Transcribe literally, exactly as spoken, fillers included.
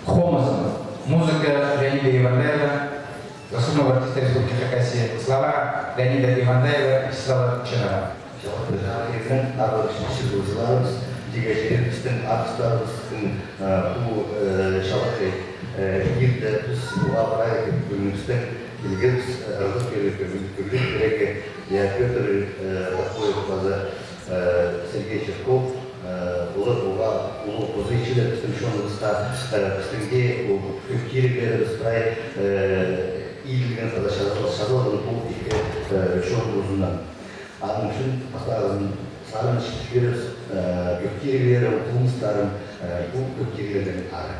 Хомыс. Музыка Леонида Ивандаева, заслуженного артиста Республики Хакасия. Слова Леонида Ивандаева, Вячеслава Чанова. Чалахай чирдең арғылығ чыыларыбыс, тигі чирібістің артистарыбыстың, э, пу, э, чалахай, э, иирде піс уғаа прай кӧңнібістең килгебіс, э, ырзых пирерге, кӧглеп пирерге, я, Пётр, э, Тахоев паза, э, Сергей Чирков, э, олар уғаа улуғ позы итчелер пістің чоныбысха, э, пістің дее ол кӧг тиріглерібіс прай, э, иділген паза чазал-, чазалған пу ікі, э, чон позынаң. Аның ӱчӱн пастағызын сарынчы читірербіс, э, кӧг тиріглерім, хомыстарым, э, пу кӧг тиріглердең ары.